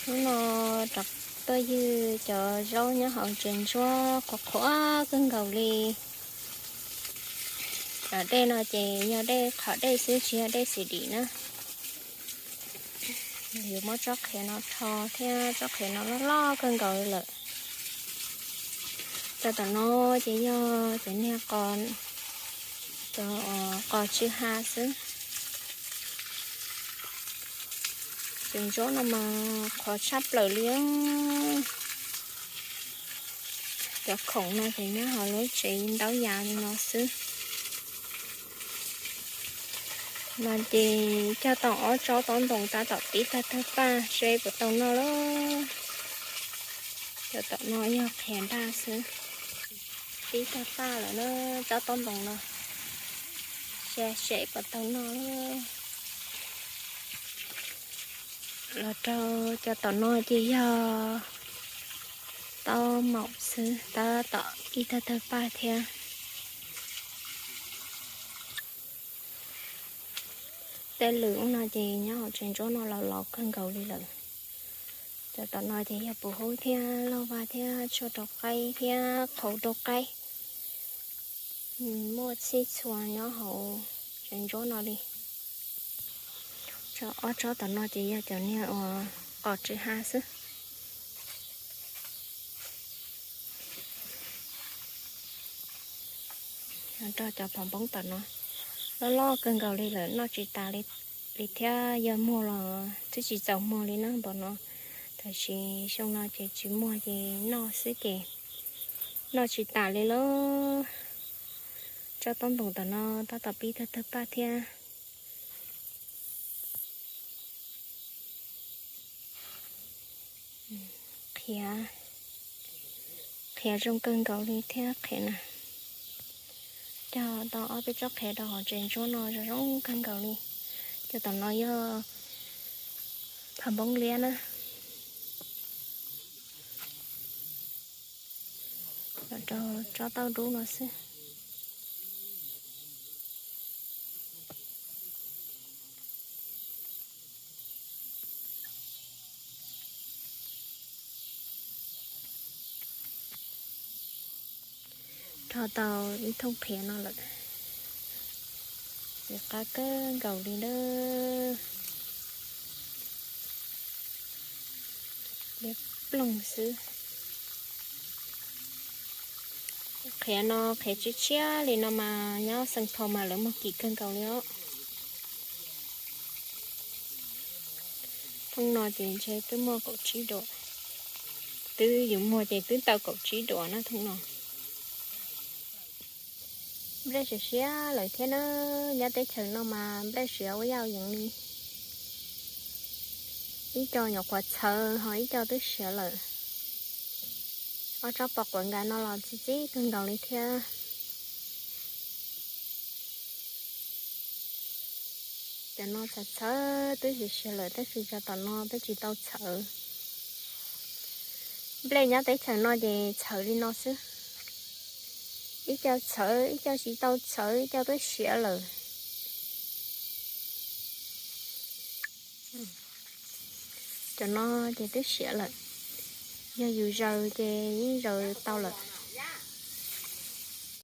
Hnub no rov tuaj ywg cov zaub nyob hauv tsev ntsuab qhuav qhuav kawg nkaus li. Cov dej no ces yog dej qhov dej xwb tsis yog dej xim dim na. Yuav muab tsob qhiav no rho thiab, tsob qhiav no loj loj kawg nkaus li lawm. Cov tom no ces yog cov niag qos, cov qos tsw ha xwb. Cov ntsuab no mas qhuav tshaj plaws li. Cov khoom no ces nyob hauv lub tsev ntaub yas li no xwb. No ces cog tau ob tsob taub ntoos tab tom pib tawg tawg paj seb puas tau noj lawm. Cov tom no yog qhiav daj xwb, pib tawg paj lawm na. Tsob taub ntoos no, seb puas tau noj. Los rau cov tom no ces yog taub maum xwb, tab tom ib tawg tawg paj thiab. Tej lwm ub no ces nyob hauv tsev ntsuab no los laus kawg nkaus li lawm. Cov tom no ces yog puv hub thiab lauj vag thiab tshuaj rau qaib thiab qhauv rau qaib. Muaj txhij txhua nyob hauv tsev ntsuab no li. Ob tsob tom no ces yog cov niag uas qos tsw ha xwb. Rau cov phom npoob tom no, loj loj kawg nkaus li lawm, noj tsis tas li thiab. Yog muag los twb tsis txaus muag li na npaum no. Tab sis xyoo no ces tsis muag ces noj xwb ces noj tsis tas li lauj. Tsob taub ntoos tom no tab tom pib tawg tawg paj thiab. Qhiav, qhiav zoo kawg nkaus li thiab qhiav na. Cog tau ob peb tsob qhiav rau hauv tsev ntsuab no zoo zoo kawg nkaus li. Cov tom no yog phom npoob liab na. Los rau tsob taub dub no xwb. Rho tau ib thooj qhiav no lawm, txiv qab kawg nkaus li na. Liab ploog xwb. Qhiav no qhiav tshiab tshiab li no mas nyob Xeev Thau mas lawv muag kim kawg nkaus li os. Thooj no ces ntshe twb muaj kaum tsib duas, twb yus muag ces twb tau kaum tsib duas na thooj no. Nplej siav siav lawm thiab na, nyob teb chaws no mas nplej siav ua yaj ua yees li. Ib co nyuam qhuav txhawv ho ib co twb siav lawm. Ob tsob pos quav nkas no los txi txib kawg nkaus li thiab. Cov no txhawv txhawv twb siav siav lawm tab sis cov tom no twb tsis tau txhawv. Nplej nyob teb chaws no ces txhawv li no xwb. Ib co txhawv, ib co tsis tau txhawv, ib co twb siav lawm. Cov no ces twb siav lawm. Yog yus zaws ces yeej zaws tau lawm.